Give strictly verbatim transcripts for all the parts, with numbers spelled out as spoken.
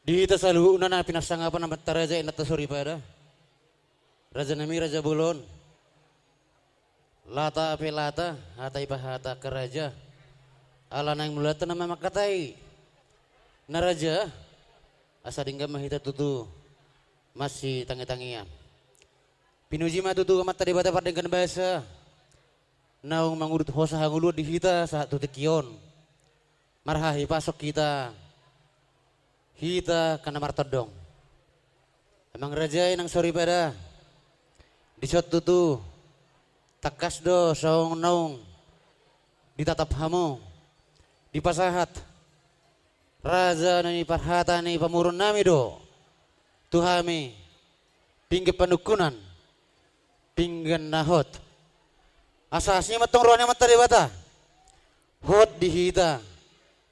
Di hita saluhutna na pinasangapan amanta raja, inanta soripada, raja nami raja bolon. Lata pe lata, hata i pe hata angka raja. Ala naeng mulaanta na mamangkatai na raja, asa denggan ma hita tutu masitangitangian. Pinuji ma tutu amanta Debata pardenggan basa, naung mangudut hosa hangoluan di hita sahat tu tingki on. Marhahipason hita, hita angka na martondong. Amang raja, inang soripada, dison tutu tangkas do songon naung ditatap hamu, dipasahat raja ni parhata ni pamoruon nami do tu hami pinggan panungkunan, pinggan na hot. Asa asi ma antong roha ni amanta Debata, hot di hita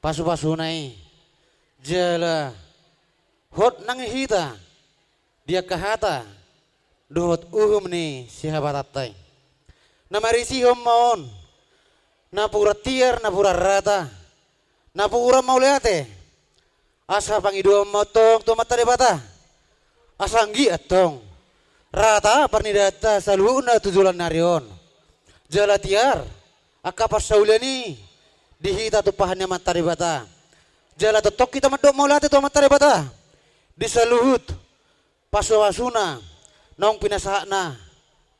pasupasuna i, jala hot nang hita di angka hata dohot uhum ni sihabatanta i. Na marisihon ma on napuran tiar, napuran rata, napuran mauliate. Asa pangidoan ma antong tu amanta Debata, asa anggiat antong rata parnidahanta saluhutna tu joloan ni ari on. Jala tiar angka parsaulian i di hita tumpahan ni amanta Debata. Jala tongtong hita mandok mauliate tu amanta Debata di saluhut pasupasuna naung pinasahatna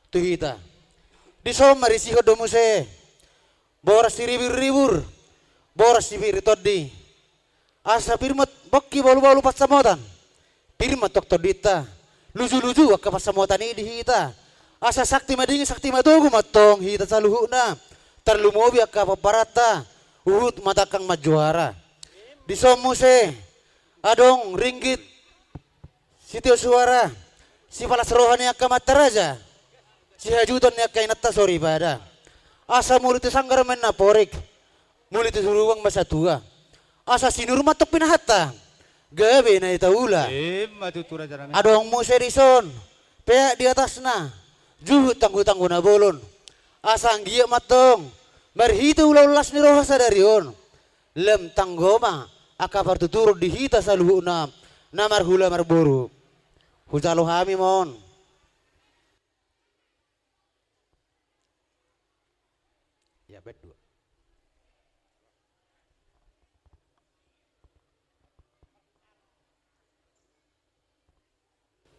tu hita. Dison marisihon do muse boras siriburribur, boras sipir ni tondi. Asa pir ma pongki, balubalu pansamotan, pir ma antong tondinta, lujuluju angka pansamotan i di hita. Asa sakti madingin, sakti matogu ma antong hita saluhutna, tarlumobi angka pomparanta, huhut ma tangkas manjuara. Dison muse adong ringgit sitio suara, sipalas roha ni angka amanta raja, sihajuton ni angka inanta soripada. Asa muli tu sanggar ma inna porik, muli tu lubang ma satua. Asa sinur ma antong pinahanta, gabe na hitaula. Ima tutu, raja nami. Adong muse dison peak di atasna, juhut tanggutanggu na bolon. Asa anggiat ma antong marhite ulaon las ni roha sadari on, lam tanggo ma angka partuturon di hita saluhutna na marhula marboru. Hujalo hami ma on. Ya, bet dua.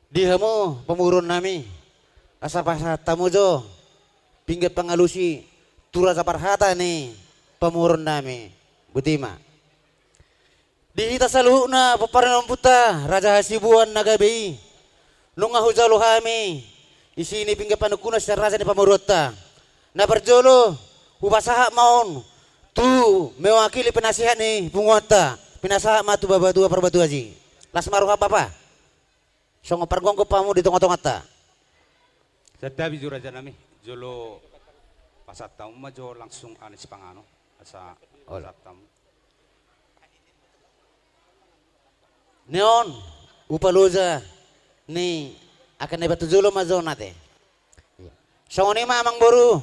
Di hamu pamoruon nami, asa pasahat hamu jo pinggan pangalusi tu raja parhata ni pamoruon nami. Botima. Di hita saluhutna pomparan ni ompunta Raja Hasibuan na gabe i, nunga hujalo hami isi ni pinggan panungkunan sian raja ni pamoruonta. Na parjolo, hupasahat ma on tu mewakili penasehat ni punguanta, pinasahat ma tu Bapatua Parbatuaji. Las ma roha, Bapa. Songon pargomgom hamu di tongatonganta. Santabi jo, raja nami. Jolo pasahat hamu ma jo langsung anak sipanganon, asa pasahat hamu. Neon, upaloja ni angka na iba tu jolo ma jo nate. Songon i ma, amang boru,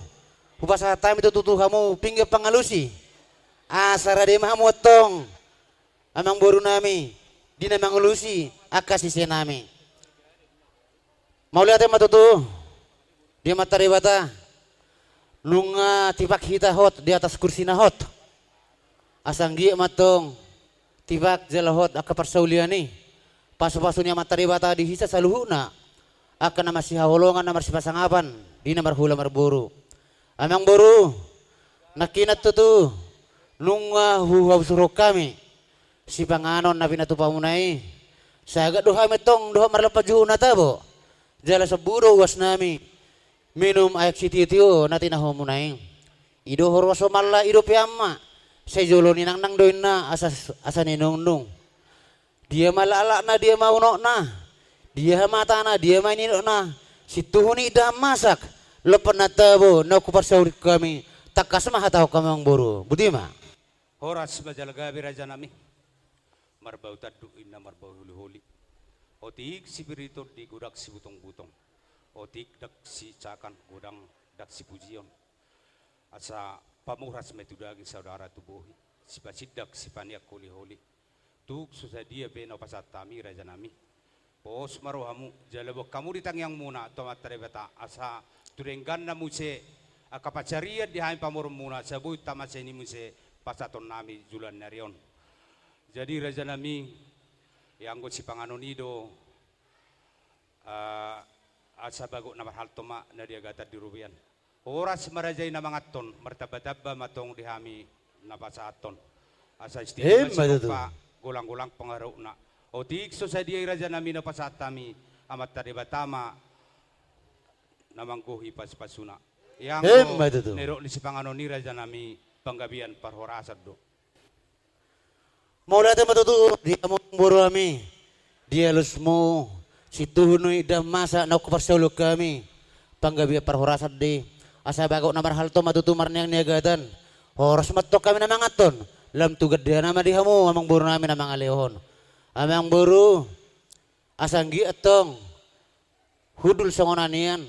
hupasahat hami tutu tu hamu pinggan pangalusi. Asa rade ma hamu antong, amang boru nami, di na mangalusi angka sise nami. Mauliate ma tutu di Amanta Debata, nunga tipak hita hot di atas kursi na hot. Asa anggiat ma antong tipak jala hot angka parsaulian i, pasupasu ni Amanta Debata di hita saluhutna, angka na marsihaholongan, na marsipasangapan di na marhula marboru. Amang boru, nangkinan tutu nunga huhabusurhon hami sipanganon na pinatupamuna i. Sagat do hami antong dohot marlompan juhut na tabo, jala sombu do uas nami minum aek sitiotio na tinahuonmuna i. I do ho ruas, ho malla, i dope amma, sai jolo ninangnang do inna asa, asa ninungnung. Dia ma laklakna, dia ma unokna, dia hamatana, dia ma ninokna, sintuhu ni indahan masak, lompan na tabo naung huparsaulihon hami, tangkas ma hatahon hami, amang boru. Botima. Horas ma jala gabe, raja nami. Marbau tanduk inna marbau holiholi. Otik sipir ni tondi, godang sibutongbutong. Otik ndang sicakan, godang ndang sipujion. Asa pamuras ma i tu daging, saudara tu bohi. Sipasindak sipaneang holiholi. Tung so sadia pe na hupasahat hami, rajanami, pos ma rohamu jala boan hamu di tangiangmuna tu Amanta Debata, asa tu dengganna muse angka pansarian di hami pamoruonmuna, asa boi tamaseni muse pasahatonnami joloan ni ari on. Jadi rajanami, ianggo sipanganon i do, ah, asa bagot na marhalto ma na diagatan di robean. Horas ma raja i na manganhon, martambatamba ma tong di hami na pasahathon. Asa istiri ma, emma tutu, sinompa golanggolang pangarahutna. Otik so sadia i rajanami na hupasahat hami, Amanta Debata ma na manggohi pasupasuna. Ianggo, emma tutu, nidok ni sipanganon i rajanami, panggabean parhorasan do. Mauliate ma tutu di hamu amangboru nami, di alusmu situhun ni damasa naung huparsaulihon hami, panggabean parhorasan do i, asa bagot na marhalto ma tutu marniang ni agatan. Horas ma tong hami na manganhon, lam tu gandana ma di hamu amangboru nami na mangalehon. Amangboru, asa anggiat tong hundul songon na nian,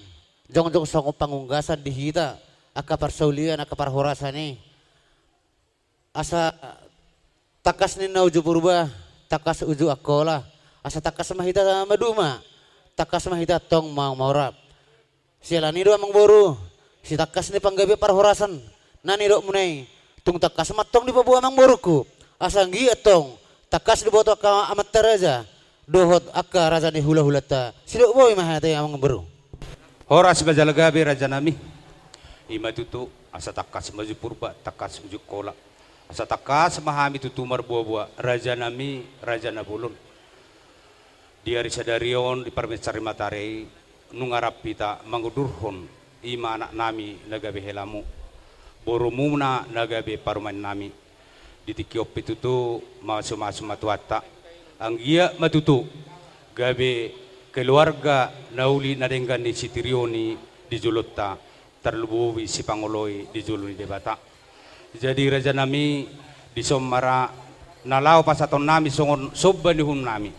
jongjong songon pangunggasan di hita angka parsaulian, angka parhorasan i. Asa tangkas ninna uju Purba, tangkas uju Angkola, asa tangkas ma hita maduma, tangkas ma hita tong mamora. Siala ni i do amangboru, sitangkas ni panggabean parhorasan na nidokmuna i, tung tangkas ma tong dipaboa amangborungku, asa anggiat tong tangkas diboto angka amanta raja dohot angka raja ni hulahulanta. Sidok boi ma hata i amangboru. Horas ma jala gabe rajanami. I ma tutu, asa tangkas ma uju Purba, tangkas uju Angkola, asa tangkas ma hami tutu marboaboa, rajanami, raja na bolon. Di ari sadari on, di parmencari matari, nunga rap hita mangudurhon i ma anaknami na gabe helamu, borumuna na gabe parumaennami. Di tingki on pe tutu, mamasumasu ma Tuhanta, anggiat ma tutu gabe keluarga na uli na denggan ni sitiri on i di jolonta, tarlumobi sipangoloi di jolo ni Debata. Jadi rajanami, dison ma ra na laho pasahatonnami songon somba ni uhumnami.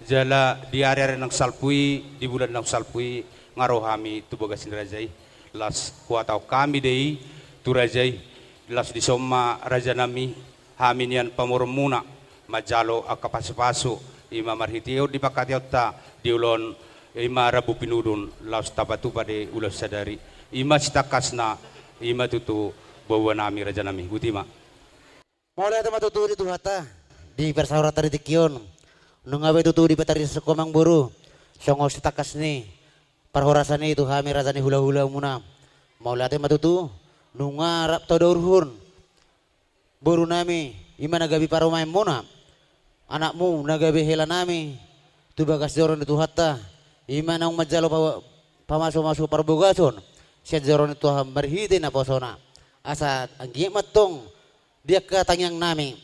Jala di ariari naung salpu i, di bulan naung salpu i, nga ro hami tu bagas ni raja i. Laos huhatahon hami do i tu raja i. Laos dison ma rajanami, hami nian pamoruonmuna manjalo angka pasupasu, i ma marhitehon di pangkataionta di ulaon, i ma rambu pinudun, laos tapatupa do i ulaon sadari. I ma sitangkasna, i ma tutu boaboanami rajanami. Botima. Mauliate ma tutu di Tuhanta, di parsaoranta di tingki on. Nunga be tutu dipatarishon ho amangboru songon sitangkas ni parhorasan i tu hami raja ni hulahulamuna. Mauliate ma tutu, nunga rap tadaurhon borunami, i ma na gabe parumaenmuna, anakmu na gabe helanami, tu bagas joro ni Tuhanta, i ma naung manjalo pa-, pamasumasu parbagason sian joro ni Tuhan marhite naposona. Asa anggiat ma tong di angka tangiangnami,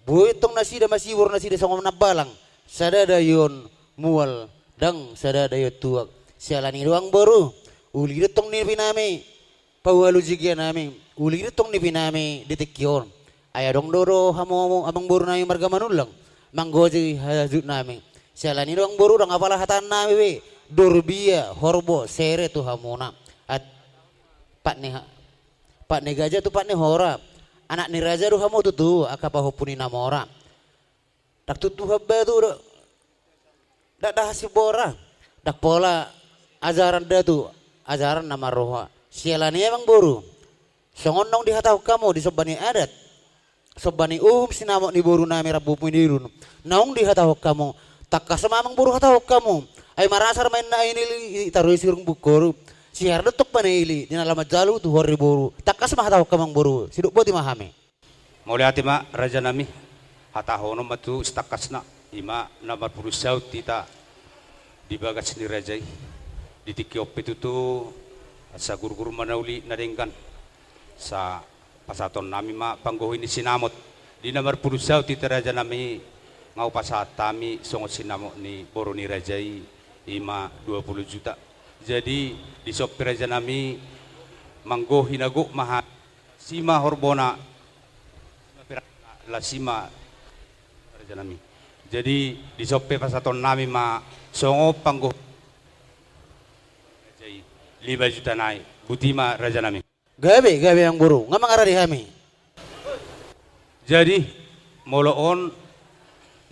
boi tong nasida masibur nasida songon nambalang, sada daion mual, ndang sada daion tuak. Siala ni i do amangboru, uli do tong nipinami, paualu jigianami, uli do tong nipinami di tingki on. Ai adong do, do hamu, hamu amangborunami marga Manullang manggohi hajutnami. Siala ni i do amangboru, ndang apala hataannami be, dorbia, horbo, sere tu hamuna. At-, pat ni ha-, pat ni gaja tu pat ni hora. Anak ni raja do hamu tutu, angka pahompu ni na mora. Ndang tutu hambatu do, ndang, ndang hasimbora, ndang pola ajaran datu, ajaran na marroha. Siala ni i amangboru, songon naung dihatahon hamu di somba ni adat, somba ni uhum sinamot ni borunami rambu pinudun, naung dihatahon hamu, tangkas ma amangboru hatahon hamu. Ai marasar ma inna ain ili, i taroi sirung bungkoru, sihar do tong panaili, di na laho manjalo tuhor ni boru. Tangkas ma hatahon hamu amangboru, sidok boti ma hami. Mauliate ma rajanami, hatahonon ma tu sitangkasna, i ma na marpudun saut hita di bagas ni raja i. Di tingki on pe tutu, asa gurgur ma na uli na denggan. Asa pasahatonnami ma panggohi ni sinamot. Di na marpudun saut hita rajanami, nga hupasahat hami songon sinamot ni boru ni raja i, i ma dua puluh juta. Jadi, dison pe rajanami, manggohi na gok ma ha-, si ma horbona, si ma perakna, laos si ma rajanami. Jadi, dison pe pasahatonnami ma songon panggohi raja i, lima juta nai. Botima rajanami. Gabe, gabe amangboru, nga mangarade hami. Jadi, molo on,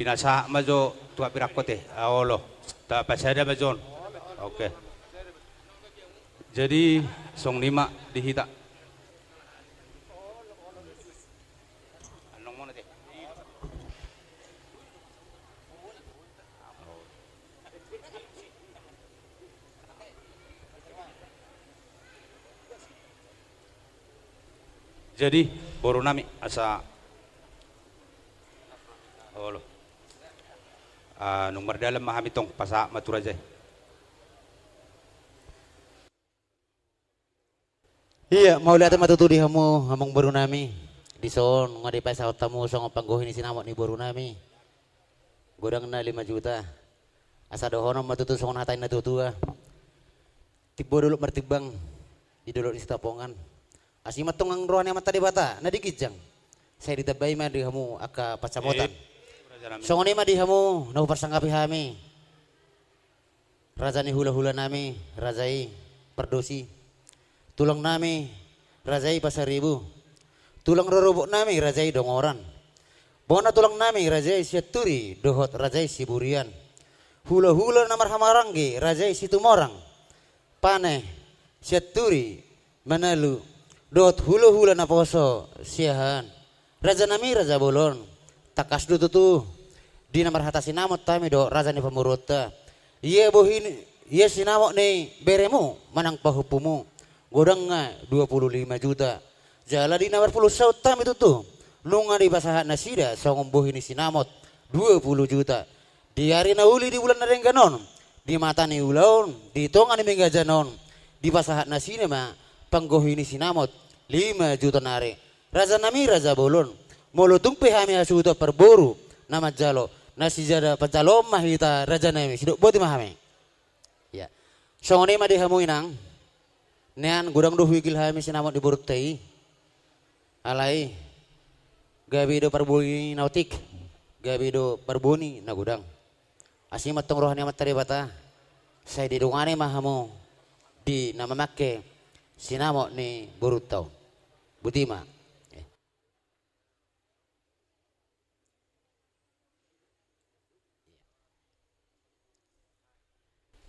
Pinasahat ma jo tu hambirangkon te. Ah, olo. Tapasada ma jo on. Oke. Jadi songon i ma di hita. Jadi boru nami, asa olo. Ah, nunga mardalan ma hami tong, pasahat ma tu raja i. Ia, mauliate ma tutu di hamu amang boru nami. Dison nunga dipasahat hamu songon panggohi ni sinamot ni boru nami. Godangna lima juta. Asa dohonon ma tutu songon hata ni na tua-tua. Timbo dolok martimbang di dolok ni Sitapongan. Asi ma tong roha ni Amanta Debata na di ginjang. Sai ditambai ma di hamu angka pansamotan. Songon i ma di hamu na huparsangapi hami. Raja ni hula-hula nami, raja i Pardosi. Tulang nami, raja i Pasaribu. Tulang rorobot nami, raja i Dongoran. Bona tulang nami, raja i Sianturi, dohot raja i Siburian. Hula-hula na marhahamaranggi, raja i Situmorang. Pane, Sianturi, Manalu, dohot hula-hula naposo Siahaan. Raja nami, raja bolon, tangkas do tutu di na marhata sinamot hami dohot raja ni pamoruonta. Ia bohi ni, ia sinamot ni beremu manang pahompumu, godangna dua puluh lima juta. Jala di na marpulung saut hami tutu nunga dipasahat nasida songon bohi ni sinamot dua puluh juta. Di ari na uli di bulan na denggan on, di mata ni ulaon, di tonga ni minggajan on, dipasahat nasida ma panggohi ni sinamot lima juta nari. Raja nami, raja bolon, molo tung pe hami hasuhuton parboru na manjalo, na sijalo panjaloon ma hita raja nami, sidok boti ma hami. Ia. Songon i ma di hamu inang. Nian godang do huigil hami sinamot ni borunta i. Alai gabe do parbue na otik, gabe do parbue na godang. Asi ma tong roha ni Amanta Debata, sai didongani ma hamu di na mamangke sinamot ni borunta on. Boti ma. Eh.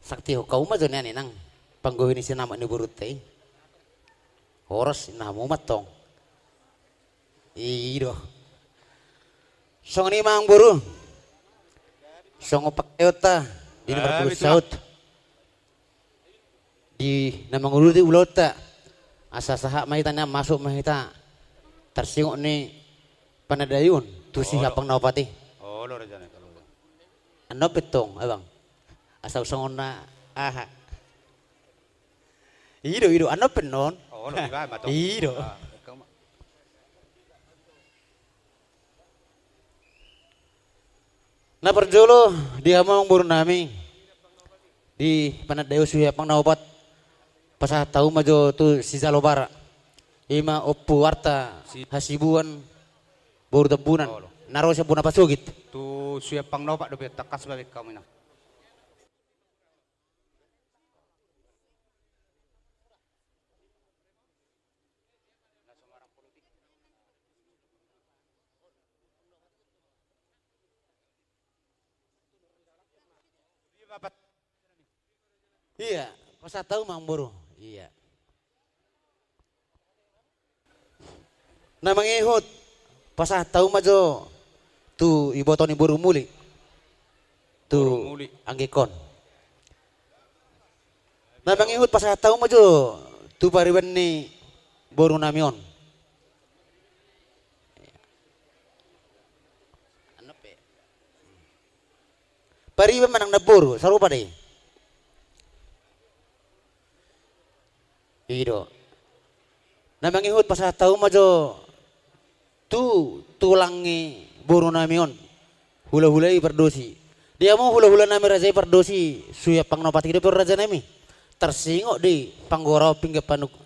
Saktihon hamu ma jo nian inang panggohi ni sinamot ni borunta i. Horas inna hamu ma tong. I do. Songon i ma amang boru. Songon pangkeonta di na marpulung saut. Di na mangurupi ulaonta. Asa sahat ma hita nian, masuk ma hita tarsingot ni panandaion tu sihampang na opat i. Olo raja na. Annon pe tong abang. Asa songon na aha. I do, i do, annon pe non. I do. Na parjolo di hamu amang boru nami di panandaion sihampang na opat, pasahat hamu ma jo tu sijalo bara. I ma Ompu Arta Hasibuan boru Tambunan. Na ro sian bona pasogit. Tu sihampang na opat dope, tangkas baen hamu inang. Ia, pasahat hamu ma amang boru. Ia. Na mangihut, pasahat hamu ma jo tu iboto ni boru muli. Tu anggikkon. Na mangihut pasahat hamu ma jo tu pariban ni boru nami on. Pariban manang namboru, sarupa do i. I do. Na mangihut pasahat hamu ma jo tu tulang ni boru nami on. Hulahula i Pardosi. Di hamu hulahula nami raja i Pardosi, sihampang na opat i dope raja nami. Tarsingot di panggoraon pinggan panuk-,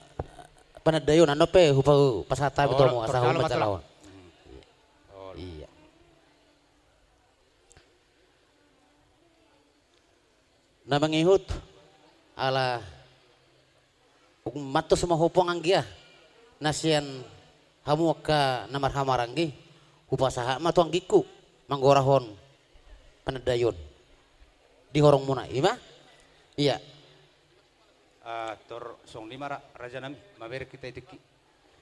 panandaion, annon pe hupasahat hami tu hamu asa hamu manjalo on. Ia. Na mangihut ala mantos ma ho panganggia na sian hamu angka na marhahamaranggi, hupasahat ma tu anggingku manggorahon panandaion di horongmuna, ima? Ia. Ah, tor songon i ma ra, rajanami, mamereng hita i tingki.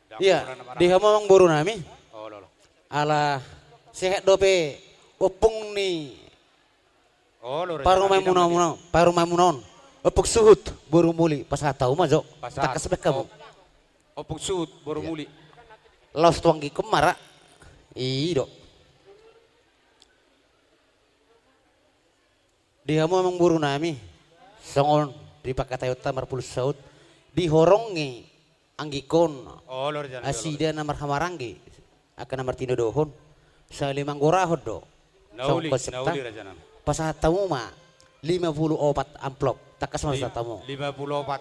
Ndang. Ia, hurang na marang. Di hamu amangborunami. Olo, olo. Ala sehat dope ompung ni, olo, rajanami, parumaenmuna, parumaenmuna on. Ompung Suhut boru Muli, pasahat hamu ma jo. Pasahat. Tangkas bahen hamu. Op-, Ompung Suhut boru Muli. Laos tu anggikon ma ra. I do. Di hamu amangborunami, songon di pangkataionta marpulus saut, di horong ni anggikon, olo, rajanami, nasida na marhahamaranggi, angka na martinodohon, sahali manggorahon do. Na uli, na uli, rajanami. Pasahat hamu ma lima pulu opat amplop, tangkas ma pasahat hamu. Lima pulu opat